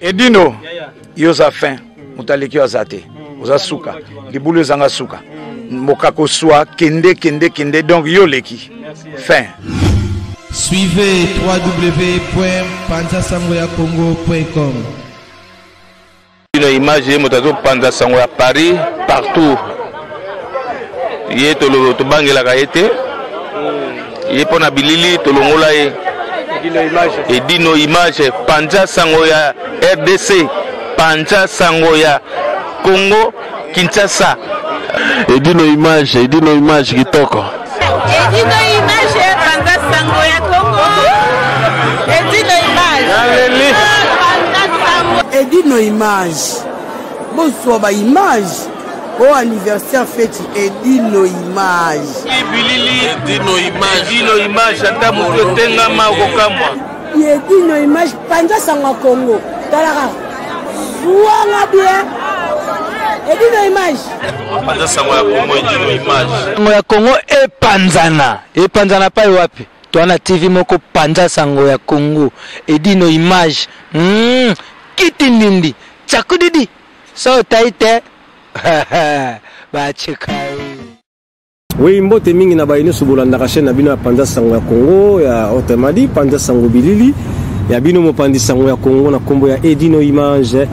Edino, yo oza fin, moto aleki yo aza te, oza suka, libulu ezanga suka, mboka koswa, kende kende kende, donc yo oleki fin. Suivez www.panzasangoyakongo.com. Bino image ye moto azopanza sango ya Paris partout, ye tobangelaka ye te, ye mpo na bilili tolongola ye. Edino image, panza sango ya RDC, panza sango ya Congo Kinshasa. Edino image, Edino image kitoko. Edino image, panza sango ya Congo. Edino image. Aleli. Edino image. Bozwa ba image. O anniversaire feti Edino image. Bilili Edino image. Edino image ata moto etengama okokamwa. Edino image panza sango ya Congo. Talaka. Zwanga bien. Edino image. Panza sango ya Congo Edino image. Sango ya Congo epanzana. Epanzana pai wapi? Toa na TV moko panza sango ya Congo. Edino image. Kiti ndindi. Chakudidi. So taite. Bacheka. Oui, mbote mingi na baye nyonso bolandaka chaîne na bino ya Panza Sango ya Congo ya autrement dit Panza Sango Bilili ya bino mopanzi sango ya Congo na kombo ya Edino Image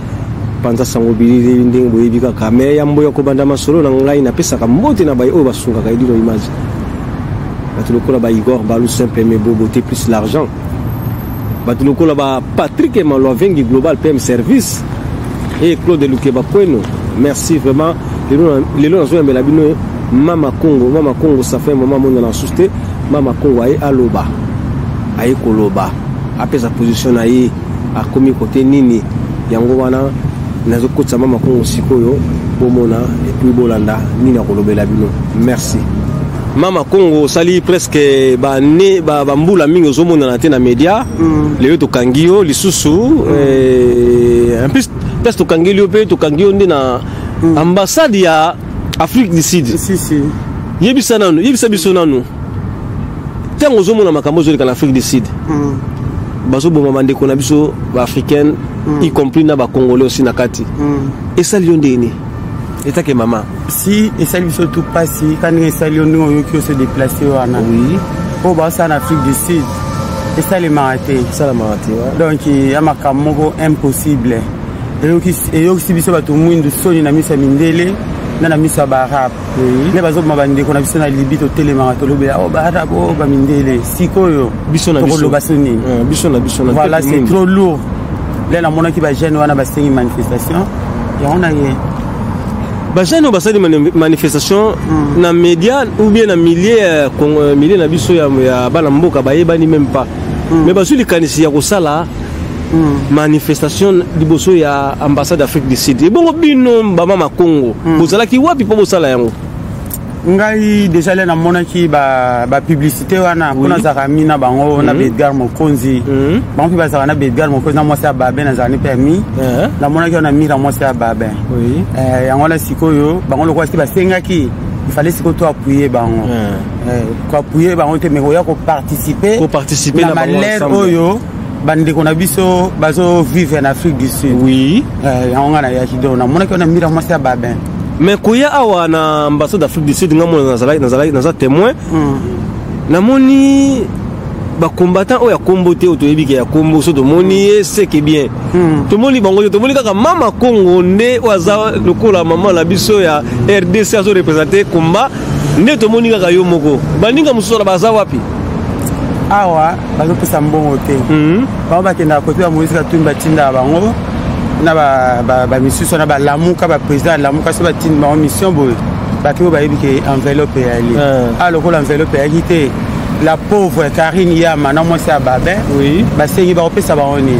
Panza Sango Bilili ndenge boyebi kaka. Mais yambo ya kobanda masolo na ngai napesaka mbote na baye oyo basungaka Edino Image, bato lokola ba Igor Balou simple mais beau, beauté plus l'argent, bato lokola ba Patrick Emalwa Vengi Global PM Service et Claude Lukeba Kweno. Merci vraiment. Lelo lelo nazoyambela bino Mama Congo. Mama Congo, ça fait un moment mona na susu te. Mama Congo aye aloba, aye koloba, apesa position na ye, akomi kote nini yango wana nazokotisa Mama Congo sikoyo, bomona et puis bolanda nini akolobela bino. Merci. Mama Congo, osali presque ba ne ba bambula mingi ozomonana te na media. Lelo tokangi yo lisusu, en plus place tokangeli yo mpe tokangi yo nde na ambassade ya Afrique du Sud. Si, si. Yebisa nanu, yebisa biso nanu, ntango ozomona makambo ozoleka na Afrique du Sud, bazoboma bandeko na biso baafricaine, y compris na bacongolais aussi na kati, esali yo ndeni etake mama? Si, esali biso tu mpasi ka ndenge esali yo, ndenge oyoki yo se déplace wana. Oyo baosala na Afrique du Sud esalemaka te. Esalemaka te. Donc ya makambo moko impossible, eyokisi biso bato mwindu soni na miso ya mindele na miso ya baarabe. Nde bazoboma bandeko na biso na Libi, totelemaka tolobela o baarabe o bamindele, sikoyo biso na biso tokoloba so nini? Biso na biso na Voilà, c'est trop lourd. Nde namonaki bajeune wana basengi manifestation yango na ye. Bajeune oyo basali manifestation na média ou bien na milieu, milieu na biso ya bana mboka bayebani même pas, mais bazwi likanisi ya kosala manifestation liboso ya ambassade d'Afrique du Sud. Ebongo bino bamama Congo, bozalaki wapi mpo bosala yango? Ngai déjà le namonaki bapublicité wana mpo nazalaka mi na bango na Baedgar Mokonzi. Bango mpe bazalaka na Baedgar Mokonzi na mwasi ya Babin, nazalaka ni mpe ya mi namonaki wana mira mwasi ya Babin. Yango wana sikoyo bango lokola si basengaki, il fallait sikoyo to appuyer bango. Koappuyer bango te, mais koya koparticiper koparticiper na na bango malheur ensemble. Oyo bandeko na biso bazovivre na Afrique du Sud. Yango ngai nayaki, donc namonaki wana mira mwasi ya Babin. Mais koya awa na ambassade d'Afrique du Sud, nga mona nazalaki naza témoin, namoni bacombattant oyo ya kombo te, oyo toyebi ke ya kombo so tomoni ye seke bien, tomoni bango te, tomoni kaka Mama Congo nde oyo aza lokola mama na biso ya RDC, azoreprésente combat, nde tomoni kaka yo moko. Baninga mosusu wana baza wapi? Awa bazopesa mbongo te. Bango bakendaka kote ba Moïse Katumbi, batindaka bango na bamisusu wana balamuka, baprésident alamuka, so batindi bango mission boye, bato oyo bayebi ke enveloppe eyali. A lokola enveloppe eyaki te, la pauvre Karine Yama na mwasi ya Babin basengi, bakopesa bango nini?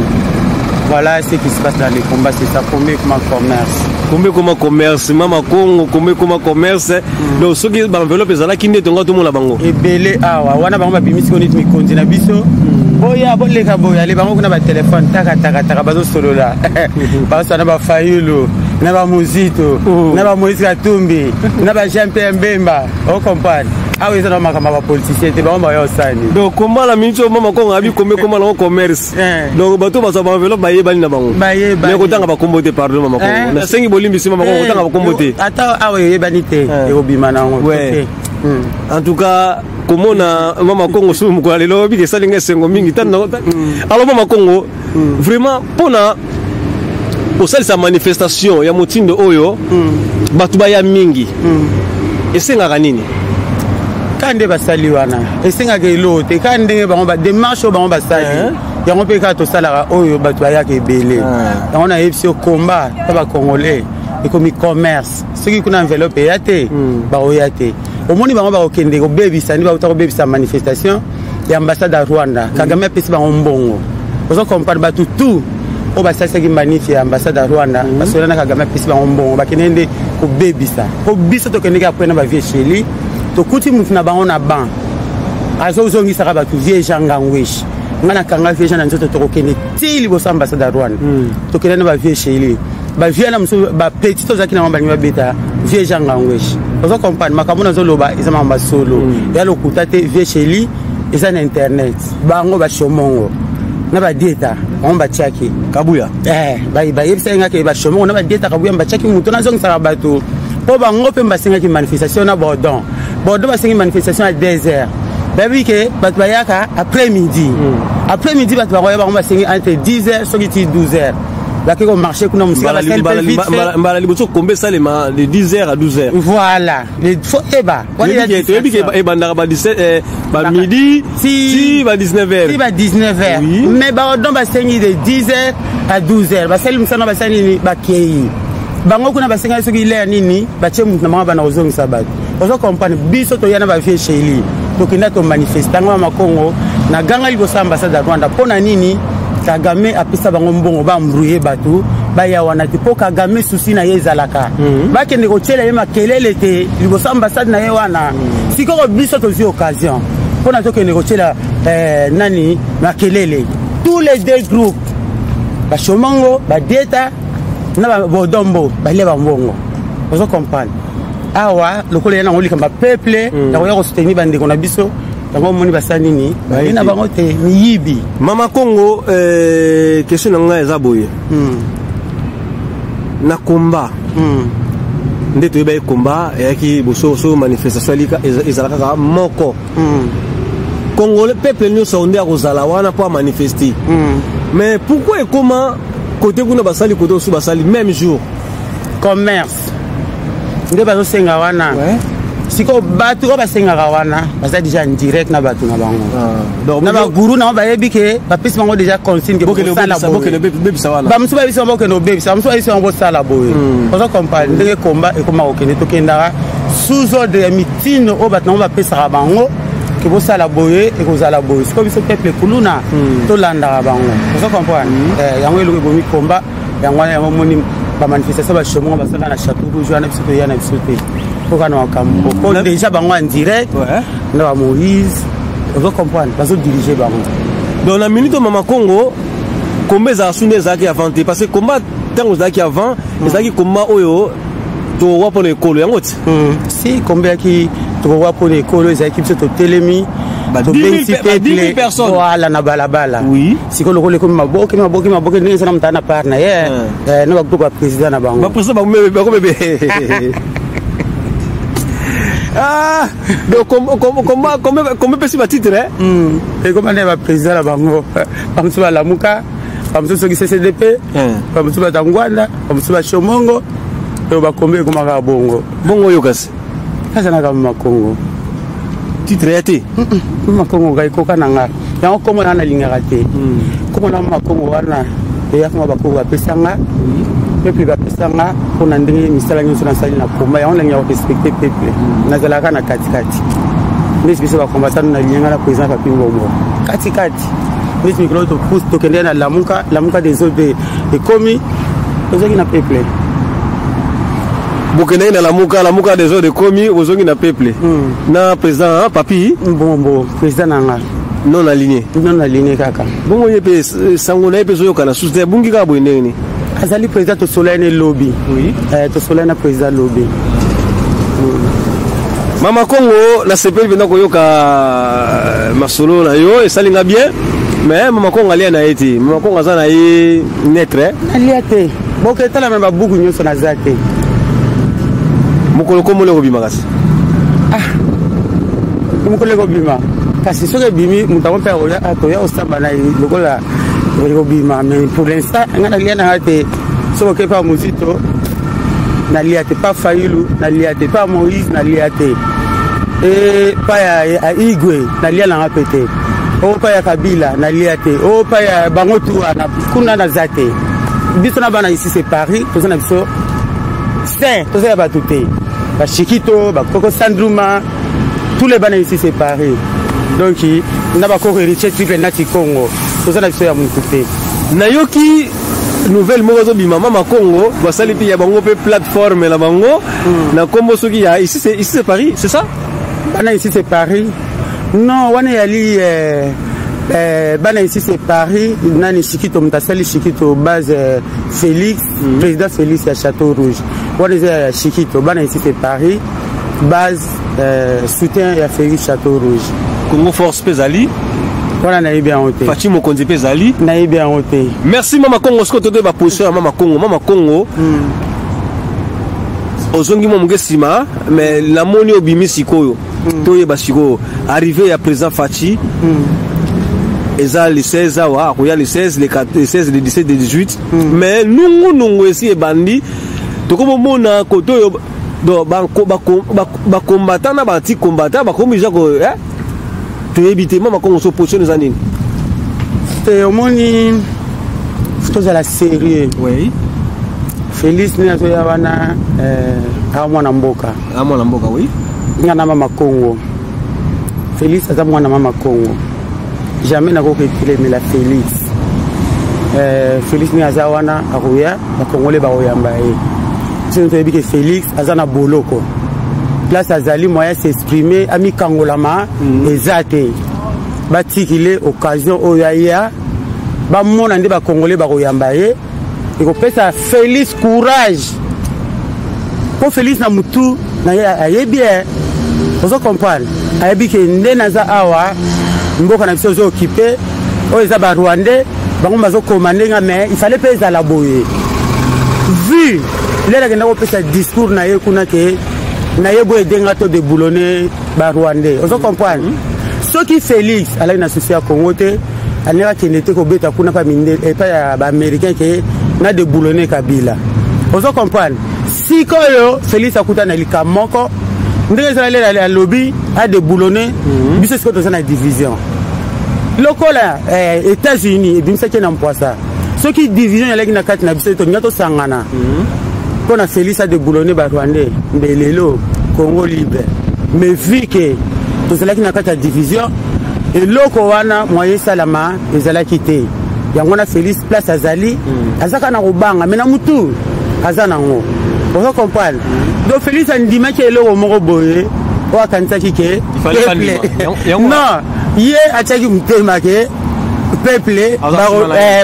Voilà ce qui se passe dans les combats, c'est ça. Combien comme commerce. Kombe koma commerce, Mama Congo, kombe koma commerce. Donc soki baenveloppe ezalaki nde tonga tomona bango. Ebele awa wana bango babimisi ko neti mikonzi na biso boya boleka boye, ale bango kuna batelefone takatakataka, bazosolola, bazosala na bafayulu na bamuzito na bamoïse Katumbi na bajean Pierre Mbemba, ocomprendre? Awa eza na makambo ya bapoliticien te, bango baya osani. Donc komba na miniti oyo, mama Kongo abi kombe koma nango commerce. Donc bato bazwa baenveloppe bayebani na bango. Bayebani. Mais kotanga bakombo te, pardon mama Kongo. Nasengi bolimbisi, mama Kongo, kotanga bakombo te. Ata awa eyebani te, ekobima nango. Ouais. En tout cas, komona mama Kongo susu mokolo ya lelo obiki esali nga esengo mingi. Alors mama Kongo, vraiment mpona kosalisa manifestation ya motindo oyo, bato baya mingi, esengaka nini? Ka nde basali wana esengaka eloko te. Ka ndenge bango badémarche oyo bango basali yango mpe kaka tosalaka oyo, bato bayaka ebele. Yango nayebisi yo, komba ta bacongolais ekomi commerce. Soki kuna enveloppe eya te, bakoya te. Omoni bango bakokende kobebisa nde bauta kobebisa manifestation ya ambassade ya Rwanda. Kagame apesi bango mbongo, ozo comprendre? Bato tout oyo basalisaki manif ya ambassade ya Rwanda, basola na Kagame, apesi bango mbongo, bakende nde kobebisa. Mpo biso tokendeki apres na bavieux Sheli, tokuti mutu na bango na ban azozongisaka bato, vieux Jean Ngangweshi. Ngai nakanga vieux Jean na nzoto, tokokende ti liboso ambassade ya Rwanda. Tokende na bavieux Sheli, bavieux na mosusu, bapetit tozalaki nango, balingi babeta vieux Jean Ngangweshi. Ozo comprendre? Makambo nazoloba eza makambo ya solo, ya lokuta te. Vieux Sheli eza na internet. Bango bashomongo na badieta bango batiaki Kabuya. Bayebisaki nga ke bashomongo na badieta Kabuya batiaki moto nazongisaka bato, mpo bango mpe basengaki manifestation na bordon. Bordon basengi manifestation ya 2 heures, bayebi ke bato bayaka après midi. Après midi bato bakoya. Bango basengi entre 10 heures soki ti 12 heures, bake komarche kuna mosika, basali mpe vite fait. Mbala liboso kombe esalema de 10 heures à 12 heures. Voilà, faut eba. Toyebi ke ebandaka ba 17, ba midi ti ba 19 heures. Ti ba 19 heures. Mais baodon basengi de 10 heures à 12 heures. Basali mosala, basali nini, bakei. Bango kuna basengaki soki l'heure nini, batie mutu na bango bana kozongisa bato. Ozo comprendre? Biso toya na bavieux Sheli, tokenda tomanifeste yango ya Makongo na ganga liboso ya ambassade ya Rwanda. Mpo na nini? Kagame apesa bango mbongo, baembrouiller bato baya wana te, mpo Kagame souci na ye ezalaka bakende kotiela ye makelele te liboso ambassade na ye wana. Sikoyo biso tozwi occasion mpona tokende kotiela nani makelele. Tous les deux groupes, bashomango, badieta na bodombo, balia bambongo. Ozo comprendre? Awa lokola ye nango likambo ya peuple, nakoya kosoutenir bandeko na biso. Yango omoni basali nini, baye na bango te, miyibi. Mama Kongo, question na ngai eza boye. Na komba nde toyeba ye, komba eyaki boso so manifestation alika ezala kaka moko. Congolais, peuple nyonso nde akozala wana mpo amanifeste. Mais pourquoi ekoma côté kuna basali, côté osu basali même jour? Commerce nde bazosenga wana. Sikoyo bato oyo basengaka wana baza déjà en direct na bato na bango, na baguru nango. Bayebi ke bapesi bango déjà consigne ke bosala boye. Bamosusu bayebisi bango bokende kobebisa, bamosusu bayebisi bango bosala boye. Ozo comprendre ndenge komba ekoma kokende? Tokendaka sous ordre ya mitino oyo bato nango bapesaka bango ke bosala boye, ekozala boye. Sikoyo biso peuple kuluna tolandaka bango. Ozo comprendre? Yango eloko ebomi komba yango wana. Yango omoni bamanifestation bashomongo basala na Château Rouge wana, biso toya na biso te, mpo kaka na makambo po déjà bango en direct na bamoïse. Ozo comprendre? Bazodirige bango. Donc na minute oyo, mama Congo, komba ezalaka su nde ezalaki avant te, parce que komba ntango ezalaki avant ezalaki komba oyo tokowa mpona ekolo yango ti. Si komba eyaki tokowa mpona ekolo, ezalaki biso totelemi, tobengisi peuple, voilà, na balabala. Sikoyo lokola ekomi maboke maboke maboke, ndenge eza na moto na part na ye na bagroupe ya président na bango. Baprésident bakomebe. Ah, donc kombe epesi batitre. Ekoma nde baprésident na bango, bamosusu balamuka, bamosusu soki CCDP, bamosusu baza Ngwanda, bamosusu bashomongo. Oyo bakombe ekomaka bongo. Bongo oyo kasi? Azalaka Makongo. Titre ya te. Makongo ngai koka na nga yango kombo na nalingaka te. Kombo na Makongo wana eyakanga bakongo bapesanga, peuple bapesanga mpona ndenge misala nyonso nasali na komba. Yango nalingaka korespecte peuple, nazalaka na katikati neti biso bacombattant. Nalinga na président Papi Mbombo katikati neti mikolo tokende na Lamuka. Lamuka desordre ekomi, tozongi na peuple. Bokendaki na Lamuka, Lamuka desordre ekomi, bozongi na peuple na président Papi. Mbombo, président na nga. Non aligné. Non aligné kaka. Bongo ye mpe, sango na ye mpe ezoyokana susu te, abungi kaka boye ndenge nini? Azali président, tosolai na elobi. Tosolai na président lobi. Mama Kongo, nasepeli mpenza koyoka masolo na yo, esali nga bien. Mais Mama Kongo alia na ye te. Mama Kongo aza na ye neutre. Nalia te. Boketala me babuku nyonso naza te. Mokolo kombo ekobima kasi. Mokolo ekobima kasi, soki ebimi, moto yango mpe akoya, akoya kosamba na ye lokola ekobima. Mais pour l'instant, nga nalia nanga te. Soki oke pa Mozito, nalia te, pa Fayulu, nalia te, pa Moïse, nalia te, e pa ya Igwe, nalia nanga mpe te, o pa ya Kabila, nalia te, o pa ya bango tu wana kuna, naza te. Biso na bana ici c'est Paris, toza na biso sain, toza ya bato te. Bashikito, bakoko Sandruma, tous les bana ici c'est Paris. Donc na bakoko Héritier Triple Nati Congo, toza na biso ya motu te. Nayoki nouvelle moko ezobima, Mama Kongo basali mpe ya bango mpe plateforme na bango na nkombo soki ya ici c'est Paris, c'est ça? Bana ici c'est Paris, non, wana eyali bana ici c'est Paris. Nani? Shikito, moto asali Shikito base, Félix, président Félix ya Château Rouge. Wana eza ya Shikito, bana ici c'est Paris, base soutien ya Félix, Château Rouge. Congo Force mpe ezali? Wana nayebi yango te. Faci Mokonzi mpe ezali? Nayebi yango te. Merci, Mama Kongo. Sikoyo totoyeba position ya Mama Kongo. Mama Kongo, ozongi mwa moke nsima, mais namoni obimi sikoyo. Toyeba sikoyo arrivé ya président Faci eza le 16 awa, akoya le 16, le 4, le 16, le 17, le 18. Mais nungunungu esi ebandi, tokomomona kote oyo. Donc bacombattant na baanti combattant bakomi deja ko toyebi te. Mama Kongo, so position eza nini? Te, omoni, tozala sérieux. Félix nde azoya wana, awa mwana mboka. Mwana mboka, oui. Nga na Mama Kongo, Félix aza mwana Mama Kongo, jamais nakoki etelemela Félix. Félix nde aza wana, akoya, bakongole bakoyamba ye. Biso toyebi ke Félix aza na boloko, place azali, moyen s'exprimer, amikangolama eza te. Batikile occasion oyo aya, bamona nde bakongole bakoyamba ye, ekopesa Félix courage, mpo Félix na mutu na ye ayebi ye, ozo comprendre, ayebi ke nde naza awa, mboka na biso ozo occupe, oyo eza Barwandais, bango bazokoma ndenge. Mais il fallait mpe ezala boye, vu lelo akenda kopesa discours na ye kuna ke nayebi oyo edenga to déboulonner Barwandais, ozo comprendre. Soki Félix alaki na souci ya Congo te, alingaki akende te kobeta kuna pa epai ya Baaméricain ke na déboulonner Kabila, ozo comprendre. Sikoyo Félix akuta na likambo moko ndenge ezala, lelo alobi adéboulonner biso. Sikoyo toza na division lokola États-Unis ebimisaki na mpwasa. Soki division elaki na kati na biso, tolinga tosangana mpo na Félix adéboulonner Barwandais, mbe lelo Congo libre. Mais vu ke tozalaki na kati ya division, eloko wana moyen esalama ezalaki te. Yango wana Félix, place azali, aza kaka na kobanga, me na mutu aza nango, ozo comprendre. Donc Félix andimaki eloko moko boye oyo akanisaki ke peuple, non, ye atiaki motema ke peuple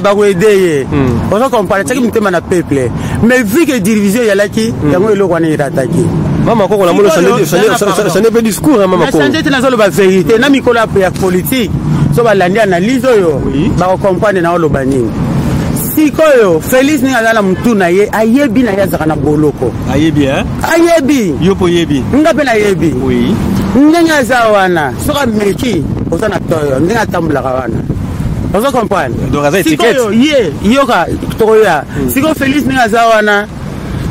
bakoaider ye, ozo comprendre, atiaki motema na peuple. Mais vu que division ezalaki, yango eloko wana erataki. Mama Koko, namoni ochange mpe discours, Mama Koko. Nachange te, nazoloba vérité. Na mikolo ya politique, so balandi analyse oyo, bakocomprendre na oloba nini. Sikoyo Félix ndenge aza na mutu na ye, ayebi na ye azalaka na boloko. Ayebi? Ayebi. Yo mpo oyebi? Nga mpe nayebi. Ndenge aza wana, soki ameki, oza na toyo ndenge atambolaka wana, ozo comprendre. Donc aza étiquette. Sikoyo ye, yoka, tokoya. Sikoyo Félix ndenge aza wana,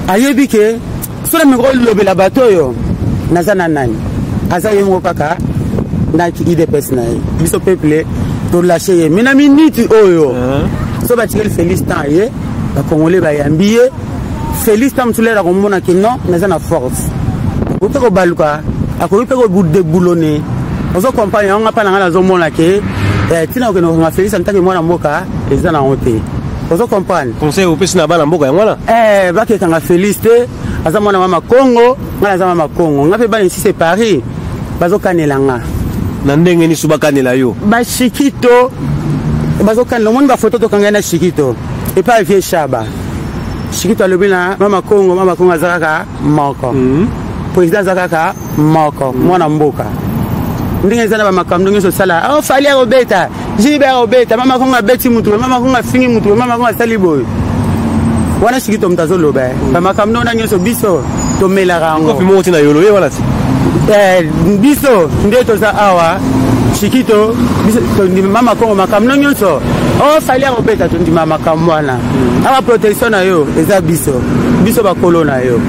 ayebi ke soki ameki olobela bato oyo, naza na nani, aza ye moko kaka na UDPS na ye. Biso peuple tolâcher ye. Mais na minute oyo, so batikeli Félix temps ye, Bakongole bayambi ye, Félix ta mosusu lelo akomona ke non, naza na force, akoki mpe kobaluka, akoki mpe kodéboulonner, ozo comprendre. Yango nga mpa na ngai nazomona ke ntina kokende kokanga Félix antake mwana mboka eza nango te, ozo comprendre. Conseil opesi na bana mboka yango wana? Bakekanga Félix te, aza mwana Mama Kongo, ngai naza Mama Kongo, nga mpe bana ici c'est Paris bazokanela nga. Na ndenge nini so bakanela yo? Bashikito bazokanela. Omoni bafoto tokangai na Shikito epai vie Shaba. Shikito alobi na Mama Kongo, Mama Kongo aza kaka moko. Président aza kaka moko, mwana mboka. Ndenge eza na bamakambo ndenge nyonso osala, o Fally akobeta, JB akobeta, mama Kongo abeti mutu, mama Kongo afingi mutu, mama Kongo asali boye. Wana Shikito moto azoloba bamakambo wana nyonso, biso tomelaka yango. Kofi moko tina yolo ye wana ti. Biso nde toza awa, Shikito, biso tondima mama Kongo makambo nyonso. O Fally akobeta, tondima makambo wana. Awa protection na yo eza biso, biso bakolo na yo.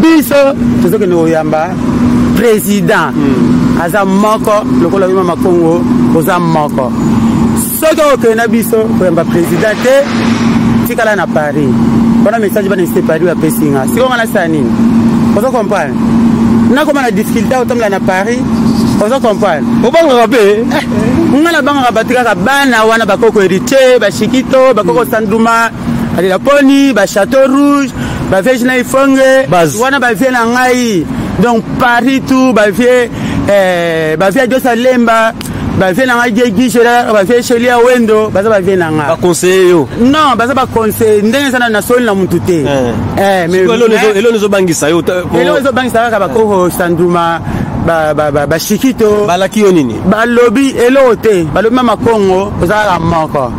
Biso tozokende koyamba président. Aza moko lokola yo mama Kongo oza moko. Soki okende na biso koyamba président te, tikala na Paris. Wana message bana ese Paris bapesi nga. Sikoyo nga nasala nini? Ozo comprendre, nakoma na difficulté otambola na Paris, ozo comprendre? Obangaka mpe? Nga nabangaka bato kaka bana wana, bakoko Héritier, bashikito, bakoko Sanduma alela poni, bachateau rouge, bavie na ifonge wana, bavie na ngai. Donc Paris tout bavie, bavie Ajosa Lemba, bavie na ngai Gigera, bavie Shelia Wendo, baza bavie na ngai. Baconseiller yo? Non, baza baconseiller ndenge eza na soli na mutu te. Eloko ezobangisa yo? Eloko ezobangisa kaka bakoko Sanduma, bashikito. Balaki yo nini? Balobi eloko te. Balobi mama Kongo oza kaka moko,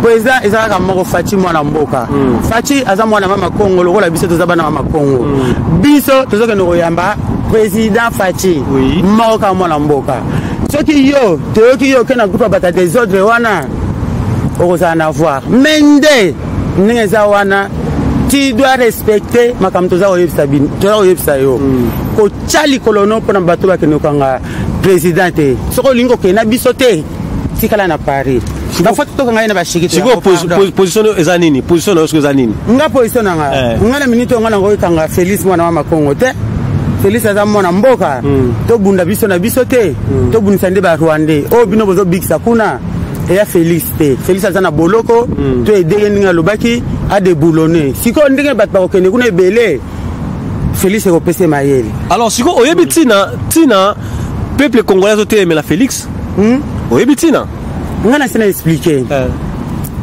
président eza kaka moko, Fatshi mwana mboka. Fatshi aza mwana mama Kongo lokola biso toza bana mama Kongo. Biso tozokende koyamba président Fatshi moko kaka, mwana mboka. Soki yo toyoki yo oke na groupe ya bato ya désordre wana, okozala na voir. Mais nde ndenge eza wana, tu dois respecter makambo toza koyebisa bino, toza koyebisa yo. Kotya likolo no mpona bato bakende kokanga président te. Soki olingi kokende na biso te, tikala na Paris. Bafoto tokanga ye na bashiki. Sikoyo position eza nini? Position na yo soki eza nini? Nga position na nga, nga na minute oyo, nga nango ekanga Félix mwana wa Makongo te. Félix aza mwana mboka. Tobunda biso na biso te, tobundisa nde barwandais oyo bino bozobikisa kuna. Eya Félix te. Félix aza na boloko. To edenge ndenge alobaki adéboulonner. Sikoyo ndenge bato bakokende kuna ebele, Félix ekopesa mayele. Alors sikoyo oyebi ntina peuple congolais azotelemela Félix? Oyebi ntina? Nga na se na expliquer,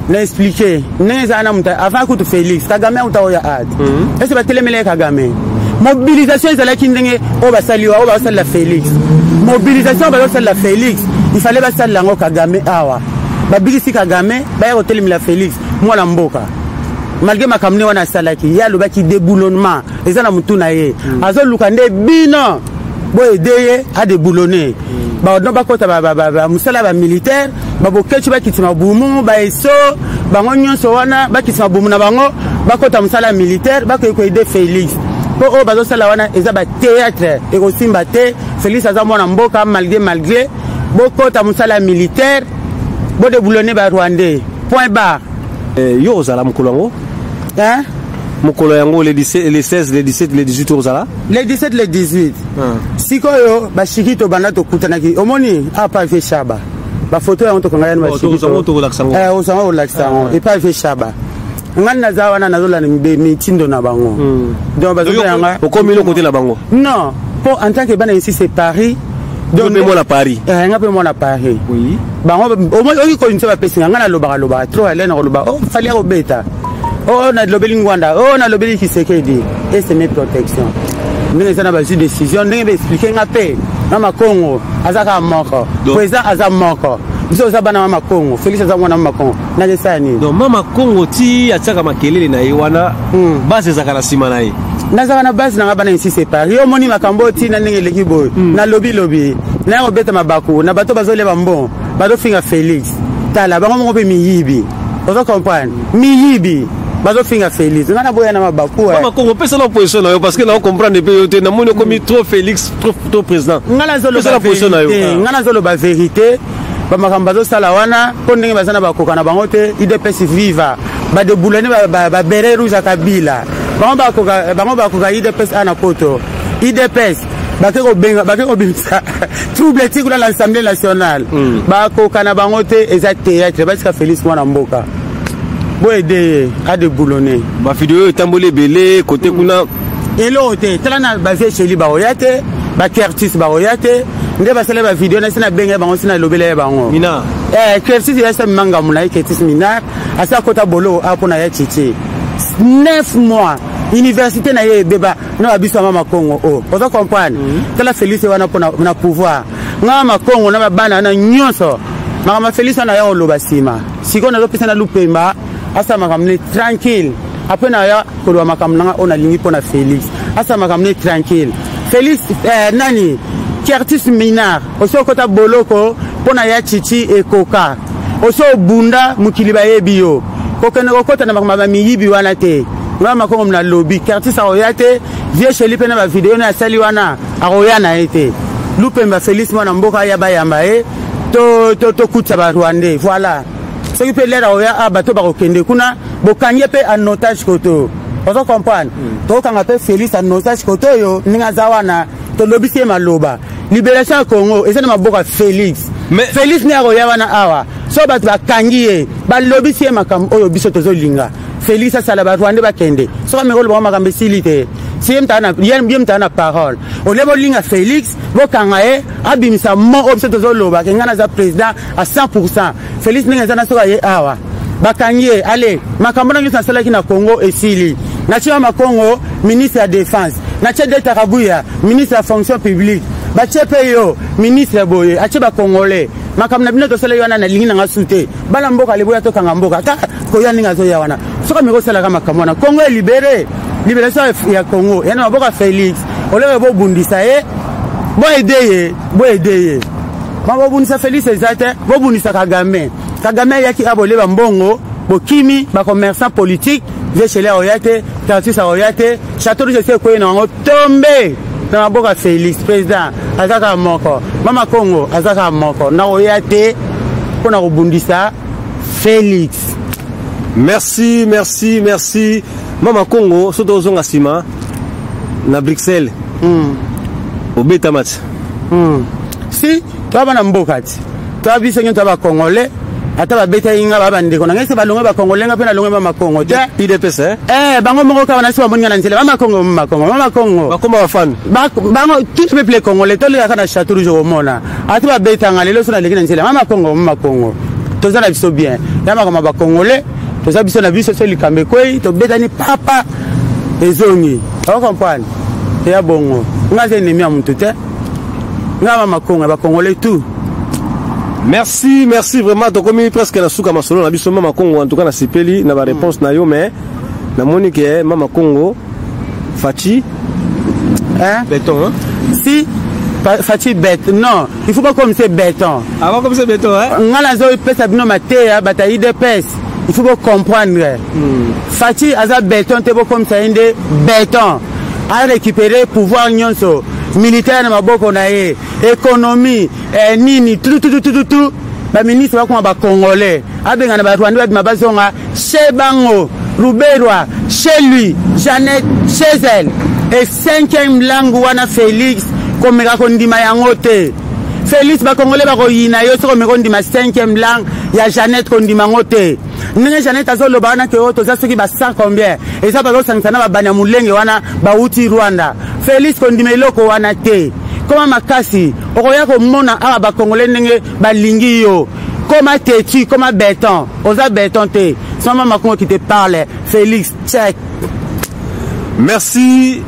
na expliquer ndenge ezala na moto avant kutu Félix. Kagame auta oyo ade ese batelemela ye Kagame. Mobilisation ezalaki ndenge oyo basali oyo bazosalela Félix. Mobilisation bazosalela Félix, il fallait basalela yango Kagame awa. Babikisi Kagame, baya kotelemela Félix mwana mboka. Malgré makambo nde wana asalaki, ye alobaki déboulonnement eza na motu na ye. Azoluka nde bino boaider ye adéboulonner. Baodno bakɔta mosala ya bamilitaire, babokeci bakiti mabumu, baeso bango nyonso wana bakiti mabumu na bango, bakɔta mosala ya militaire, bakoki koaider Félix. Mpo oyo bazosala wana eza bathéâtre, ekosimba te. Félix aza mwana mboka. Malgré bokɔta mosala ya militaire, bodéboulonner barwandais, point barre. Yo ozala mokolo yango? Hein? Mokolo yango, le 17, le 16, le 17, le 18, ozala? Le 17, le 18. Sikoyo bashiki tobanda tokutanaki, omoni apa ve Shaba, bafoto yango tokanga yani. Ozango kolakisa yango epai ve Shaba. Ngai naza wana, nazolanda mitindo na bango. Donc bazobenganga. Okomi no kote na bango? Non, po en tant que bana ici c'est Paris. Donc mpe mwana Paris. Nga mpe mwana Paris. Bango oki koyinisa bapesi nga. Ngai nalobaka lobaka trop ale na koloba o Fally akobeta, o nalobeli Ngwanda, o nalobeli Tshisekedi. Eseme protection ndenge eza na bazwi décision, ndenge baexpliquer nga mpe mama Kongo aza kaka moko, président aza moko. Biso oza bana mama Kongo, Félix aza mwana mama Kongo. Nakesala nini? Donc mama Kongo ti atiaka makelele na ye wana, base ezalaka na nsima na ye? Nazalaka na base nanga, bana insi separe. Yo omoni makambo oyo ntina ndenge eleki boye. Nalobi lobi naya kobeta mabaku na bato bazolia bambon, bazofinga Félix. Tala bango moko mpe miyibi, ozo comprendre, miyibi bazofinga Félix. Nga naboya na mabaku. Mama Kongo, opesa na position na yo, parce que nao comprendre mpe yo te. Namoni okomi trop Félix, trop, trop président. Nga nazoloba vérité, nga nazoloba vérité. Bamakambo bazosala wana mpo ndenge baza na bakoka na bango te. UDPS viva, badéboulonner babérets rouges ya Kabila. Bango bakoka, bango bakoka. UDPS a na poto, UDPS bake kobenga, bake kobimisa trouble ti kuna na Assemblée nationale. Bakoka na bango te, eza théâtre. Basika Félix mwana mboka, boaider ye adéboulonner. Bavideo oyo etamboli ebele kote kuna. Eloko te. Tala na bavie cheli, bakoya te, bakertis bakoya te. Nde basala bavideo na si nabenga bango, si nalobela ye bango. Mina. Kertis yasa mangamu na ye, Kertis Minar asi akota boloko a mpona ya Chichi 9 mois. Université na ye ebeba na babiso ya mama Kongo o. Ozo comprendre? Tala Félix wana mpo na pouvoir. Nga mama Kongo na babana wana nyonso. Makambo ya Félix wana ya koloba nsima. Sikoyo nazopesa na Lupemba asala makambo ne tranquille. Après na ya koloba makambo nanga oyo nalingi mpo na Félix. Asala makambo ne tranquille. Félix nani? Curtis Minard, osi okota boloko mpo na ya Chichi ekoka. Osi obunda mokili bayebi yo. Kokende kokota na makambo ya miyibi wana te. Nga makongo na lobi Curtis akoya te, vieux Sheli mpe na ba video na asali wana akoya na ye te. Lupemba Félix mwana mboka ya bayamba ye to to to kutsa ba Rwandais. Voilà. Soki mpe lera oya a bato bakokende kuna bokangi ye mpe en otage koto. Ozo comprendre? Tokanga mpe Félix en otage koto oyo ndenge aza wana tolobisi ye maloba. Libération ya Congo eza na maboko ya Félix. Mais Félix nde akoya wana awa. So bato bakangi ye, balobisi ye makambo oyo biso tozolinga. Félix asala ba Rwandais bakende. Soki ameki koloba makambo esili te. Si ye mutaka na ye mutaka na parole. Olie bolinga Félix, bokanga ye, abimisa mo oyo biso tozoloba ke ngai naza président à 100%. Félix ndenge eza na soki aye awa. Bakangi ye, allez, makambo na nyonso nasalaki na Congo esili. Natie wa Makongo, ministre ya défense. Natie Delta Kabuya, ministre ya fonction publique. Batie pe yo, ministre boye, atie ba Congolais. Makambo na bino tosala yo wana nalingi nanga su te. Bana mboka leboya tokanga mboka. Ata koya ndenge azoya wana. Soki ameki kosalaka makambo wana, Congo est libéré. Libération ya Congo, ya na maboko ya Félix. Oleke bobundisa ye, bo aider ye, bo aider ye. Ba bobundisa Félix eza te, bobundisa Kagame. Kagame ayaki aboleba mbongo, bokimi ba commerçant politique, Vieux akoya te, Tarsis akoya te, Château Rouge esi ekwei na yango tombe na maboko ya Félix président aza kaka moko. Mama Kongo aza kaka moko. Nakoya te mpona kobundisa Félix. Merci, merci, merci. Mama Kongo, soto ozonga nsima na Bruxelles. Obeta match. Si, toa bana mboka ti. Toa biso nyonso ba Congolais. Ata babetaki nga ba bandeko na ngai se balongwe ba Congolais nga mpe nalongwe mama Kongo te. UDPS eh? Eh, bango moko kaka na si bamoni nga na nzela mama Kongo, mama Kongo, mama Kongo. Bakoma ba fan. Bango tout peuple congolais tolekaka na Château Rouge komona. Ata babetanga lelo so naleki na nzela mama Kongo, mama Kongo. Toza na biso bien. Ya makambo ba Congolais, toza biso na biso so likambo ekwei, tobetani papa ezongi. Oko comprendre? Ya bongo. Nga aza ennemi ya mutu te. Nga mama Kongo, ba Congolais tout. Merci, merci vraiment. Tokomi presque na suka masolo na biso Mama Kongo en tout cas na sipeli na ba réponse na yo mais na moni ke Mama Kongo Fatshi hein? Béton hein? Si Fatshi bête non, il faut pas comme c'est béton. Ah pas comme c'est béton hein? Nga nazo pesa bino mateya bata UDPS. Il faut pas comprendre. Fatshi aza béton te bo comme ça inde béton. A récupérer pouvoir nyonso militaire na maboko na ye, économie nini tout tout tout tout tout. Ba ministre bakoma ba Congolais, abenga na ba Rwandais babima bazonga chez bango, Ruberwa chez lui, Jeannette chez elle. Et cinquième langue wana Félix komeka kondima yango te. Félix ba Congolais bakoyina yo soki omeka kondima cinquième langue ya Jeannette kondima yango te. Ndenge Jeannette azoloba wana ke oyo toza soki ba 100 combien eza bazosangisa na babanya molenge wana bauti Rwanda. Félix kondima eloko wana te. Koma makasi okoya komona awa ba Congolais ndenge balingi yo. Koma têtu, koma béton. Oza béton te. C'est maman Kongo qui te parle. Félix, check. Merci.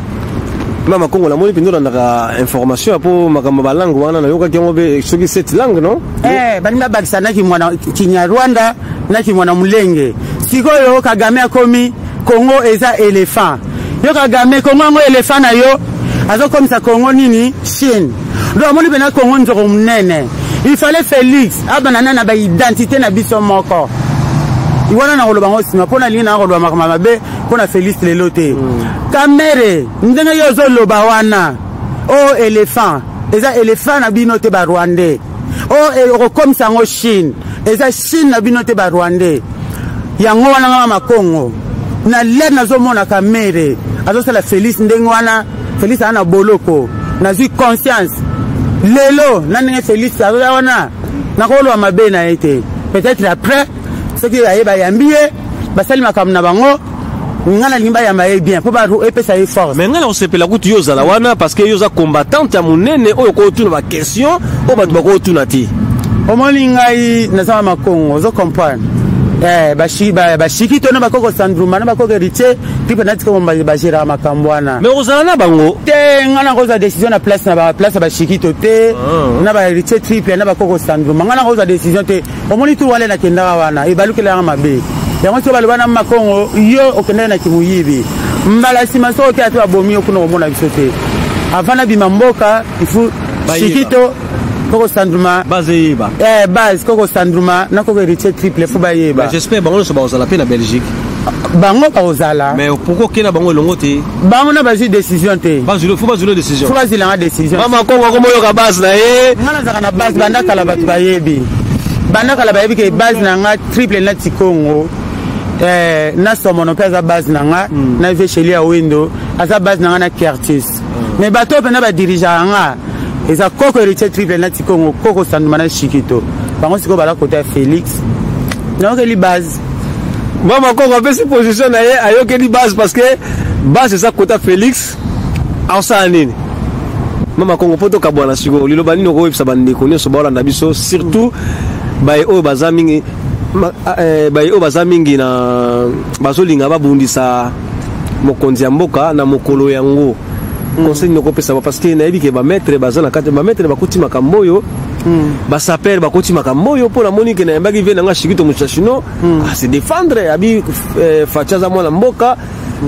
Mama Kongo, namoni mpenza olandaka information ya po makambo ba langue wana nayokaki yango mpe soki cette langue non? Eh, balingi babakisa na kimwana Kinyarwanda na kimwana Mulenge. Sikoyo Kagame akomi Congo eza éléphant. Yo Kagame Congo yango éléphant na yo azokomisa Congo nini? Chine. Donc amoni pena Congo nzoko monene. Il fallait Félix abana na ba identité na biso moko. Wana na koloba ngo sima pona lingi na koloba makambo mabe pona Félix lelo te. Kamere ndenge yo ozoloba wana o éléphant eza éléphant na bino te ba Rwandais. O okokomisa yango Chine eza Chine na bino te ba Rwandais. Yango wana nga mama Kongo na l'air nazomona Kamere azosala Félix ndenge wana. Félix aza na boloko, nazwi conscience lelo na ndenge Félix azoya wana nakoloba mabe na ye te. Peut-être après soki aye bayambi ye basali makambo na bango, nga nalingi bayamba ye bien mpo epesa ye force. Mais nga na kosepela kutu yo ozala wana parce que yo oza combattante ya monene oyo okotuna ba question oyo bato bakotuna te. Omoni ngai naza mama Kongo, ozo comprendre. Eh, bashiki to na bakoko Sandruma na bakoko Héritier Triple na tika bagéraka makambo wana. Mais ozala na bango? Te, nga nakozwa décision na place na place ya bashikito te, na bahéritier Triple na bakoko Sandruma. Nga nakozwa décision te. Omoni tu wale nakendaka wana, ebalukelaka mabe yango. Soki baloba na Makongo, yo okendaki na kimuyibi, mbala nsima soki oke ate babomi yo kuna, komona biso te. Avant nabima mboka, ifu shikito, koko Sandruma. Base eyeba. Eh, base koko Sandruma na koko Héritier Triple, fo bayeba. J'espère bango nyonso bakozala mpe na Belgique. Bango bakozala. Mais pourquoi okenda bango elongo te? Bango na bazwi décision te. Fo bazwilo décision. Fo bazwilanga décision. Mama Kongo akomoyoka base na ye. Nga nazalaka na base banda kala. Bato bayebi banda kala, bayebi ke base na nga Triple nati Kongo, eh, na Somono mpe aza base na nga, na Vesheli ya Wendo aza base na nga, na Kertis. Mais bato oyo mpena badirigeaka nga eza koko Héritier Triple nati Kongo, koko Sanduma na Shikito. Bango sikoyo bala kota ya Félix, nayokeli base. Mama Kongo apesi position na ye, ayokeli base parce que base eza kota Félix. Aosala nini, Mama Kongo? Mpo tokabwana sikoyo, liloba nini okoyebisa bandeko nyonso baolanda biso, surtout baye oyo baza mingi, baye oyo baza mingi na bazolinga babundisa mokonzi ya mboka na mokolo yango? Conseil nini okopesa ba? Parce que nayebi ke bamaître baza na kati, bamaître bakoti makambo oyo, basapeurs bakoti makambo oyo. Mpo namoni ke nayambaki vie nanga Shikito Mushashino, ase défendre abi Fatshi aza mwana mboka,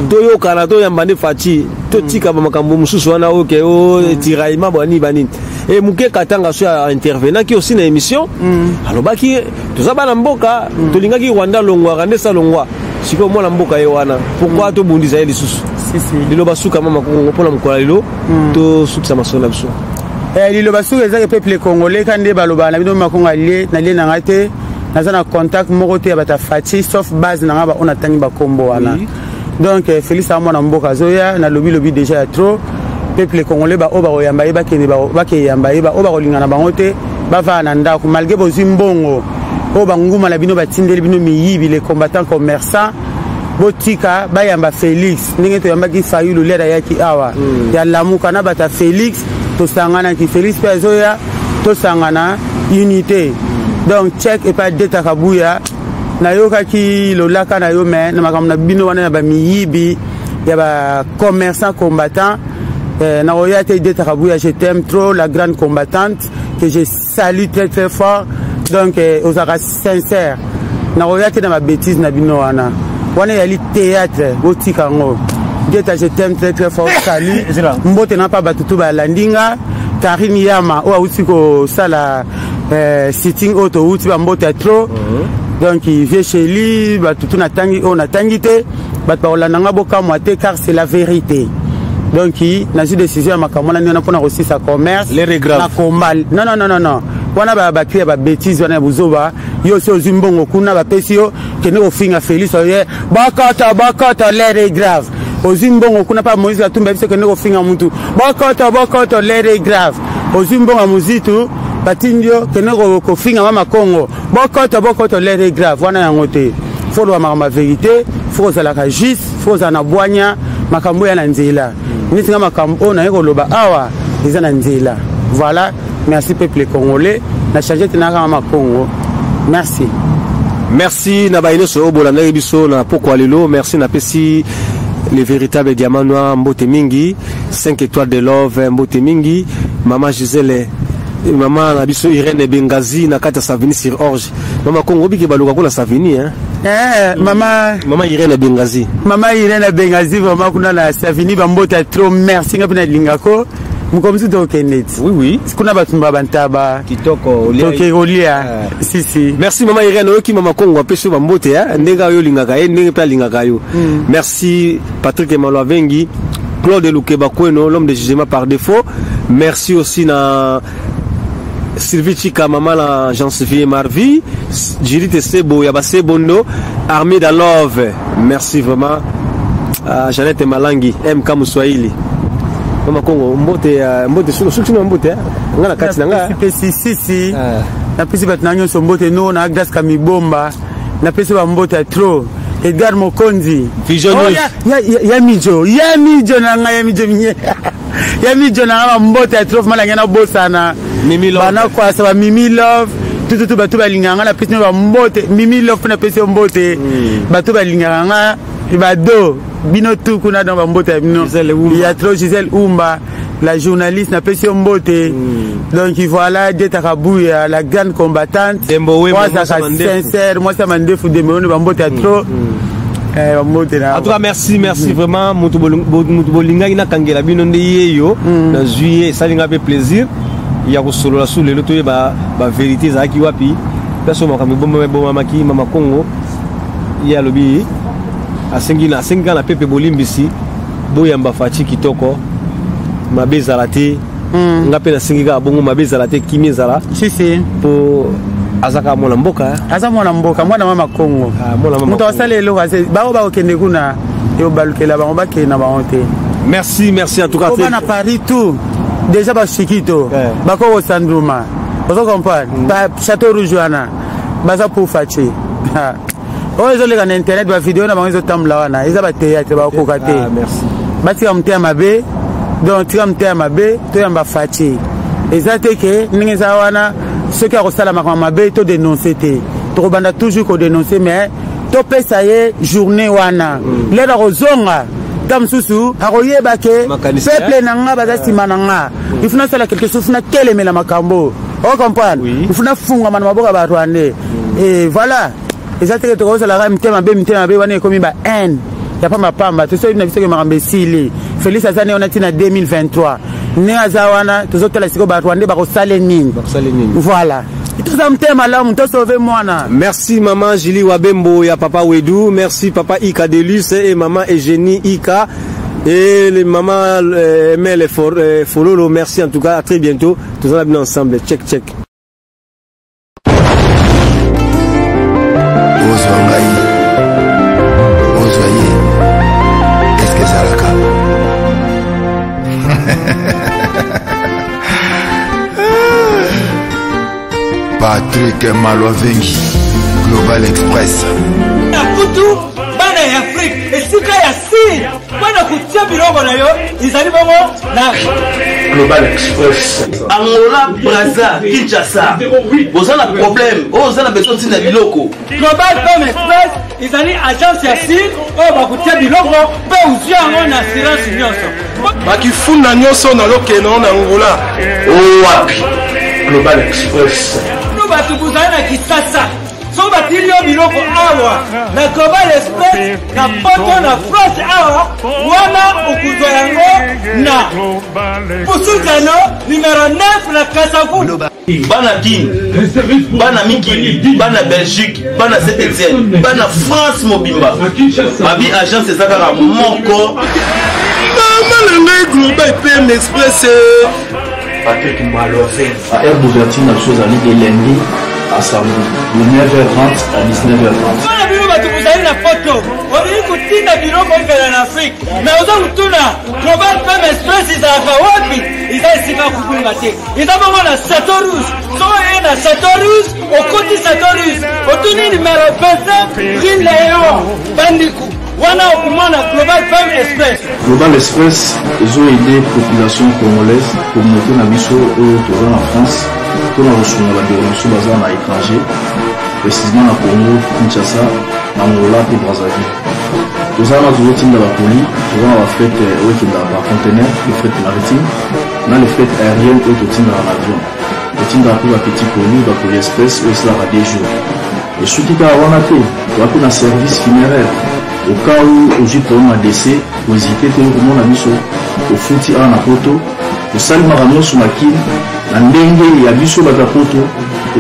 toyokana, toyamba nde Fatshi, totika bamakambo mosusu wana oyo ke o tiraillement banini banini. E moke Katanga so intervenaki aussi na émission, alobaki toza bana mboka, tolingaki Rwanda longwaka nde sa longwa. Sikoyo mwana mboka ye wana, pourquoi tobundisa ye lisusu? Liloba suka, Mama Kongo, mpona mokolo ya lelo tosukisa masolo na biso. Liloba suka ezaki peuple congolais ka nde balobaka na bino. Makongo alie nalie na ngai te, naza na contact moko te ya bato ya Fatshi, sauf base na ngai baoyo natangi bakombo wana. Donc Félix aza mwana mboka, azoya. Nalobi lobi déjà ya trop. Peuple congolais, baoyo bakoyamba ye bakende, bakeyamba ye. Baoyo bakolingana bango te, bavaa na ndako. Malgré bozwi mbongo oyo banguma na bino batindeli bino, miyibi, les combattants commerçants, botika bayamba Félix ndenge toyambaki Fayulu lere ayaki awa ya Lamuka na bato ya Félix. Tosanganaki, Félix mpe azoya, tosangana, unité. Donc check epai Deta Kabuya, nayokaki lolaka na yo, me na makambo na bino wana ya bamiyibi ya bacommerçant combattant, nakoya te. Deta Kabuya, je t'aime trop, la grande combattante que je salue très très fort. Donc ozalaka sincère, nakoya te na babêtises na bino wana. Wana ezali théâtre, botika yango. Geta, je t'aime très très fort, salut. Mbote na mpa bato tu balandi nga. Karine Yama oyo awuti kosala sitting oyo towuti, bambote ya trop. Donc vieux Sheli, bato tu natangi oyo natangi te, bato bakolanda nga bokamwa te, car c'est la vérité. Donc nazwi décision ya makambo wana ndenge mpona kosisa commerce na combat. Non, non, non, non, non, wana bacri ya babêtises wana ya buzoba. Yo si ozwi mbongo kuna, bapesi yo, kende kofinga Félix oye, bakata bakata, l'heure est grave. Ozwi mbongo kuna mpa Moïse Katumba, biso kende kofinga mutu, bakata bakata, l'heure est grave. Ozwi mbongo ya mozitu, batindi yo, kende kofinga Mama Kongo, bokota bokota, l'heure est grave. Wana yango te. Fo loba makambo ya vérité, fo kozalaka juste, fo kozala na bwanya. Makambo ya na nzela neti nga, makambo oyo naye koloba awa eza na nzela. Voilà, merci peuple congolais. Na change te, naka Mama Kongo. Merci. Merci na baye nyonso oyo bolandaki biso na pokwa lelo. Merci, napesi le véritable diamant noir mbote mingi, 5 étoiles de love mbote mingi, mama Gisele, mama na biso Irene Bengazi na kati ya Savini sur Orge. Mama Kongo, obiki baluka kuna Savini, hein? Eh, mama. Mama Irene Bengazi. Mama Irene Bengazi, vraiment kuna na Savini, bambote trop. Merci, nga mpe nalingako mokolo mosusu tokende ti. Oui. Kuna bato bantaba. Kitoko. Toke kolia, si si. Merci mama Irene. Oyoki Mama Kongo apesi yo bambote, ndenge oyo olingaka ye, ndenge mpe alingaka yo. Merci Patrick Emalo Avengi, Claude Lukeba Kweno, l'homme de jugement par défaut. Merci aussi na Sylvie Chika, mama na Jean-Sylvie Marvi, Judith Sebo, Yaba Sebondo, Armée da Love. Merci vraiment. Jeannette Malangi, MK Muswahili. Mama Kongo, mbote, mbote, suki na mbote, nga na kati na nga. Napesi sisi, napesi bato na nyonso mbote no na Grace Kamibomba, napesi bambote ya trop. Edgar Mokonzi. Vision Oh, News. ya mijo, ya mijo na ngai, ya mijo minye, ya mijo na ngai, bambote ya trop. Malange nabosana. Mimi Love. Bana kwasa ba Mimi Love. Tututu bato balingaka nga, napesi no bambote. Mimi Lof, napesi yo mbote. Bato balingaka nga, bado bino tu kuna, donc bambote ya bino ya trop. Gisèle Umba la journaliste, napesi yo mbote. Donc voilà, Dieta Kabuya la grande combattante, azalaka sincère, mwasi ya mandefu, Dembo Wendo, bambote ya trop. Bambote na. En tout cas, merci, merci vraiment. Mutu bolingaki nakangela bino nde ye yo nazwi ye, esali nga mpe plaisir ya kosolola su lelo, toyeba bavérité ezalaki wapi, place oyo makambo ebomamaki. Mama Kongo ye alobi, asengi asengi kaka na pepe bolimbisi, boyamba Fatshi kitoko, mabe ezala te. Nga mpe nasengi kaka bongo, mabe ezala te, kimi ezala. Si si. Mpo aza kaka mwana mboka. Aza mwana mboka, mwana mama Kongo. Moto asala eloko, bao bakokende kuna, eobalukela bango, bakende na bango te. Merci, merci en tout cas. Bana Paris tout déjà, bashikito bakoko sandruma, ozo comprendre, Château Rouge wana baza pour Fatshi. Oyo ezoleka na internet, bavideo na bango ezotambola wana, eza bathéâtre, bakokoka te. Batika motema mabe. Donc tika motema mabe, toyamba Fatshi. Eza te ke ndenge eza wana, soki akosala makambo mabe, todénonce te. Tokobanda toujours kodénonce, mais topesa ye journée wana. Lelo akozonga, ta mosusu akoyeba ke peuple na nga baza nsima na nga, il faut nasala quelque chose, faut natelemela makambo, ocomprendre, il faut nafungama na maboko ya Barwandais. Et voilà, eza teke tokozalaka mitema mabe, mitema mabe wana ekomi ba haine ya pambapamba. Tosoyebi na biso ke makambo esili. Félix aza ne wana ntina 2023, ndenge aza wana, tozotala sikoyo Barwandais bakosale nini. Voilà, toza motema malamu, tosauve mwana. Merci maman Julie Wabembo ya papa Wedou, merci papa Ika Delus et maman Eugénie Ika et les mamans Emel Fololo, merci en tout cas, à très bientôt. Tous en ensemble, check check. Ozwa ngai, ozwa ye, eske ezalaka? Patrick Malwavengi, Global Express. Na kutu bana ya Afrique, esika ya sire mpona kotia biloko na yo ezali bongo na Global Express. Angola, Braza, Kinshasa, boza na problème oyo, oza na besoin ntina biloko. Global Pem Express ezali agence ya sire oyo bakotia biloko mpe ozwi yango na assurance nyonso. Bakifunda nyonso nalokende na Angola owapi? Global Express. No bato bozali na Kisasa, soki batili yo biloko awa na Global Express, na poto, na France awa wana, okozwa yango na Pusuzano numero 9 na Kasavu. Bana Kin, bana mikili, bana Belgique, bana Saint Etienne, bana France mobimba, babi agence eza kaka moko. Mama na ngai, Global PM Express. Patrick Malove. Heure d'ouverture na biso ezali de lundi à samedi de 9h30 à 19h30. Mpona bino bato bozali na poto, olingi kotinda biloko ekela na Afrique, mais oza kotuna Global Pem Express ezalaka wapi, eza esika kobunga te, eza bongo na Château Rouge. Soki oye na Château Rouge, okoti Château Rouge, otuni numero 25 rue Léon Bandiku, wana okomona Global Pem Express. Global Express ezoaider population congolaise, communauté na biso oyo toza na France, mpona kosunga bandeko na biso baza na étranger, précisément na Congo Kinshasa, na Angola mpe Brazzaville. Toza wana, tozotinda bacolis, toza na bafret oyo ekendaka par conteneur, le fret maritime na le fret aérienne oyo totindaka na avion. Totindaka mpe bapetit colis, bacolis express oyo esalaka 2 jours. Esuki kaka wana te, toza mpe na service funéraire. Au cas où ozwi problème ya décès, kohésite te komona biso. Ofuti awa na poto, tosali makambo nyonso na Kini na ndenge ya biso bato ya poto.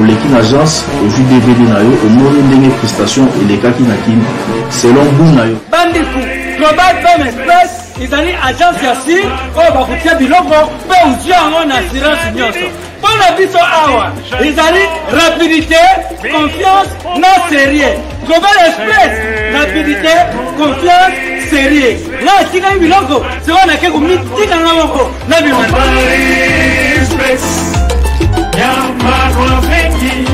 Oleki na agence, ozwi DVD na yo, omoni ndenge prestation elekaki na Kini selon goût na yo. Bandiku, Global Pem Express ezali agence ya sire oyo bakotia biloko mpe ozwi yango na assurance nyonso. Mpo na biso awa ezali rapidité, confiance na sérieux. Global Express, rapidité, confiance, sérieux. Nga atikaki biloko, sikoyo nake komitika nga moko na bima. Express, ya Marwa Fengi.